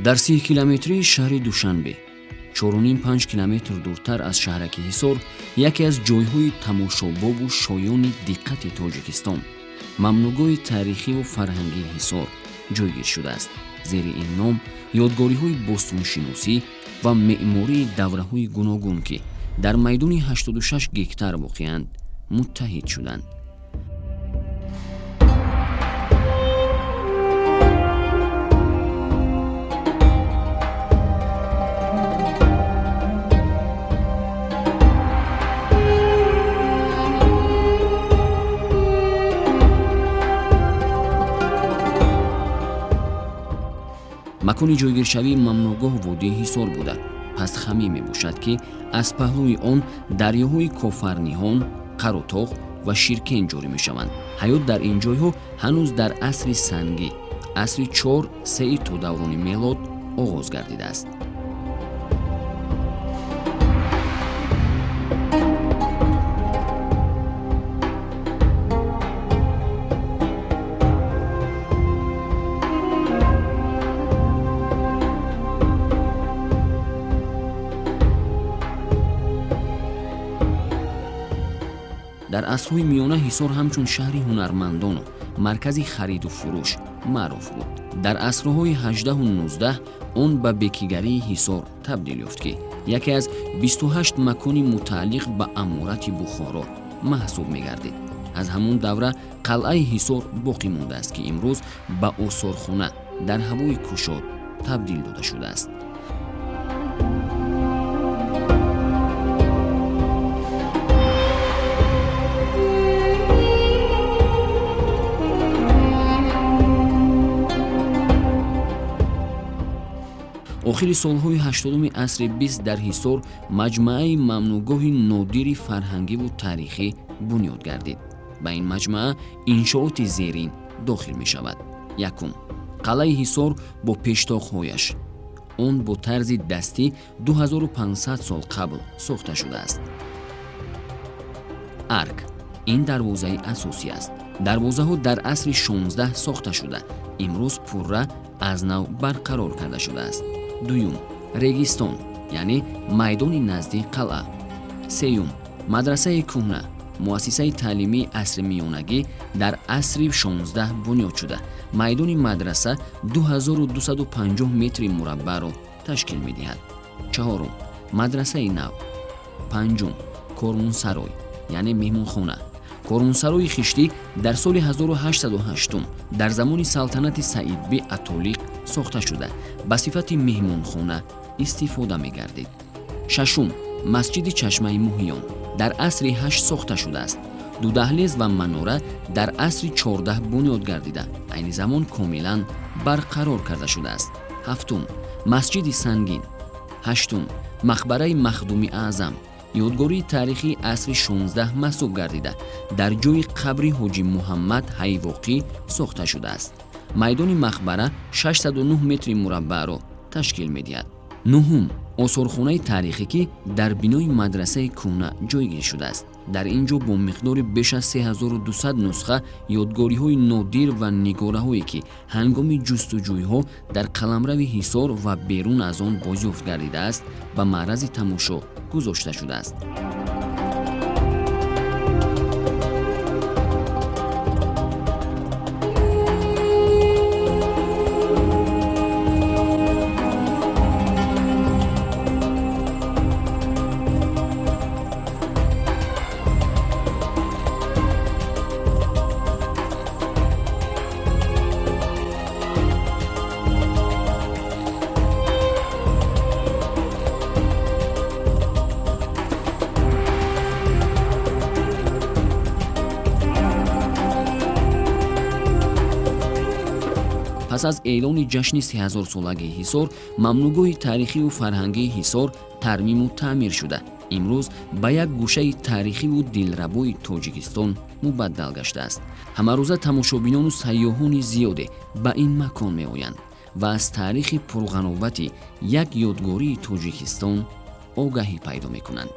Дар 30 километрии шаҳри Душанбе, 4,5-5 километр дуртар аз шаҳраки Ҳисор, яке аз ҷойҳои тамошобобу шоёни диққати Тоҷикистон, мамнӯъгоҳи таърихиву фарҳангии Ҳисор ҷойгир шудааст. Зери ин ном ёдгориҳои бостоншиносӣ ва меъмории давраҳои гуногун, ки дар майдони 86 гектар воқеанд, муттаҳид шуданд. Макони ҷойгиршавии мамнӯъгоҳ водии Ҳисор буда, пастхамӣ мебошад, ки аз паҳлӯи он дарёҳои Кофарниҳон, Қаротоғ ва Ширкен ҷорӣ мешаванд. Ҳаёт дар ин ҷойҳо ҳанӯз дар асри сангӣ, асри 4-3 то даврони мелод, оғоз гардидааст. Дар асрҳои миёна Ҳисор ҳамчун шаҳри ҳунармандону маркази хариду фурӯш маъруф буд. Дар асрҳои 18-у 19 он ба бекигарии Ҳисор табдил ёфт, ки яке аз 28 макони мутааллиқ ба аморати Бухоро маҳсуб мегардид. Аз ҳамон давра қалъаи Ҳисор боқӣ мондааст, ки имрӯз ба осорхона дар ҳавои кушод табдил дода шудааст. Охири солҳои 80-уми асри бист дар Ҳисор маҷмӯаи мамнӯъгоҳи нодири фарҳангиву таърихӣ бунёд гардид. Ба ин маҷмӯа иншооти зерин дохил мешавад: якум, қалъаи Ҳисор бо пештоқҳояш. Он бо тарзи дастӣ 2500 сол қабл сохта шудааст. Арк — ин дарвозаи асосӣ аст. Дарвозаҳо дар асри 16 сохта шуда, имрӯз пурра аз нав барқарор карда шудааст. Дуюм, регистон, яъне майдони назди қалъа. Сеюм, мадрасаи кӯҳна, муассисаи таълимии асри миёнагӣ дар асри 16 бунёд шуда, майдони мадраса 2250 метри мураббаъро ташкил медиҳад. Чаҳорум, мадрасаи нав. Панҷум, корвонсарой, яъне меҳмонхона. Корвонсарои хиштӣ дар соли 1808 дар замони салтанати Саидби Атолиқ сохта шуда, ба сифати меҳмонхона истифода мегардид. Шашум, масҷиди Чашмаи Муҳиён дар асри ҳашт сохта шудааст. Ду даҳлез ва манора дар асри 14 бунёд гардида, айни замон комилан барқарор карда шудааст. Ҳафтум, масҷиди Сангин. Ҳаштум, мақбараи Махдуми Аъзам, ёдгории таърихии асри 16 маҳсуб гардида, дар ҷои қабри Ҳоҷи Муҳаммад Ҳайвоқӣ сохта шудааст. Майдони мақбара 609 метри мураббаъро ташкил медиҳад. Нуҳум, осорхонаи таърихӣ, ки дар бинои мадрасаи кӯҳна ҷойгир шудааст. Дар ин ҷо бо миқдори беш аз 3200 нусха ёдгориҳои нодир ва нигораҳое, ки ҳангоми ҷустуҷӯйҳо дар қаламрави Ҳисор ва берун аз он бозёфт гардидааст, ба маърази тамошо гузошта шудааст. Пас аз эълони ҷашни 3000-солагии Ҳисор, мамнӯъгоҳи таърихиву фарҳангии Ҳисор тармиму таъмир шуда, имрӯз ба як гӯшаи таърихиву дилрабои Тоҷикистон мубаддал гаштааст. Ҳамарӯза тамошобинону сайёҳони зиёде ба ин макон меоянд ва аз таърихи пурғановати як ёдгории Тоҷикистон огаҳӣ пайдо мекунанд.